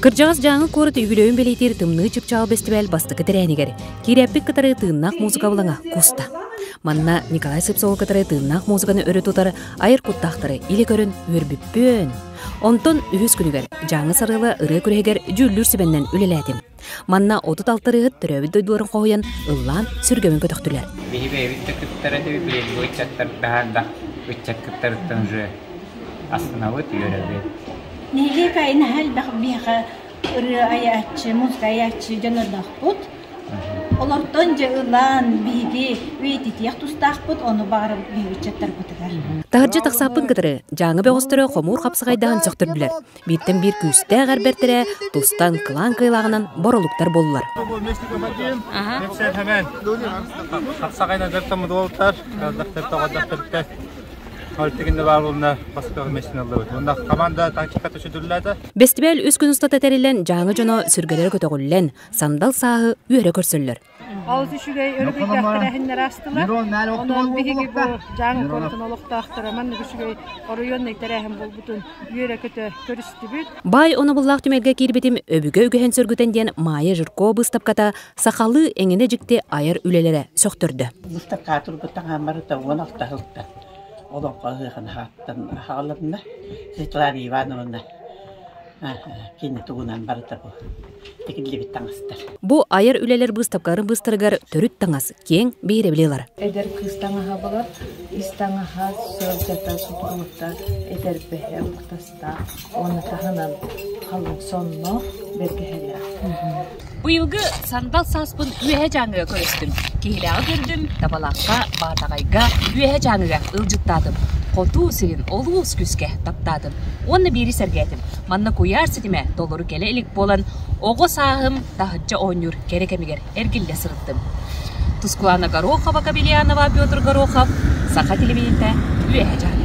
Кырдьаҕас Дьааҥы куорат үбүлүөйүн бэлиэтиир Тымныы чыпчаал бэстибээл бастакы тэрээһинигэр киирээппит кытары тыыннаах музыка абылаҥа куста. Манна Николай Слепцовы кытары тыыннаах музыканы өрө тутар айар куттаахтары илэ көрөн үөрбүппүөн. Онтон үһүс күнүгэр Дьааҥы сарыала ырыа күрэһигэр дьүүллүүр сүбэннэн үлэлээтим. Манна 36 ырыаһыт төрөөбүт дойдуларын хоһуйан, ыллаан, сүргэбин көтөхтүлэр. Биһи бэйэбит да кыттар этибит, билиҥҥи ыччаттар даһаан да ыччат кыттарыттан уже астынабыт, үөрэбит. Нэһилиэк айы наһаа элбэх биһиэхэ ырыа айааччы, музыка айааччы дьоннордоохпут. Олортон дьэ ылан биһиги үйэтитиэх тустаахпыт, ону баҕарабыт биһиги ыччаттарбытыгар. Таһырдьа тахсааппын кытары Дьааҥы бөҕөстөрө хомуур хапсаҕайдаһан сөхтөрдүлэр. Бииртэн биир күүстээх эрбэртэрэ тустан кылаан кыайлааҕынан боролуктар буоллулар. Бэстибээл үс күн устата тэриллэн Дьааҥы дьоно сүргэлэрэ көтөҕүллэн, сандал сааһы үөрэ көрсөллөр. Олус үчүгэй өрөгөйдөөх тэрээһиннэр аастылар. Онон биһиги бу Дьааҥы куоратын олохтоохторо маннык үчүгэй оройуоннай тэрээһин буолбутун үөрэ-көтө көрүстүбүт. Баай онобуллаах түмэлгэ киирбитим өбүгэ үгэһин сөргүтэн диэн Майя Жиркова быыстапката сахалыы эҥинэ дьикти айар үлэлэрэ сөхтөрдө. Быыстапкаҕа турбут таҥаһым барыта 16 сылтан олоҥхо ыһыаҕын аһааттан аҕалынна Светлана Ивановна кини тугунан барыта бу тигиллибит таҥастар. Бу айар үлэлэр быыстапкаларын быыстарыгар төрүт таҥас киэҥ биһирэбили ылар. Эдэр кыыс таҥаһа булар, ис таҥаһа, сыалдьата, сутурута, этэрбэһэ, уктастаах уонна таһынан халыҥ сонноох, бэргэһэлээх. Быйылгы сандал сааспын Үөһэ Дьааҥыга көрүстүм. Киһилээҕи көрдүм, Табалаахха, Баатаҕайга, Үөһэ Дьааҥыга ыалдьыттаатым. Хотуу сирин олус күүскэ таптаатым уонна биири сэргээтим. Манна куйаар ситимэ толору кэлэ илик буолан, оҕо сааһым таһырдьа оонньуур кэрэ кэмигэр эргиллэ сырыттым. Тускулаана Горохова, Кабельянова, Петр Горохов, Саха телевидениетэ, Үөһэ Дьааҥы.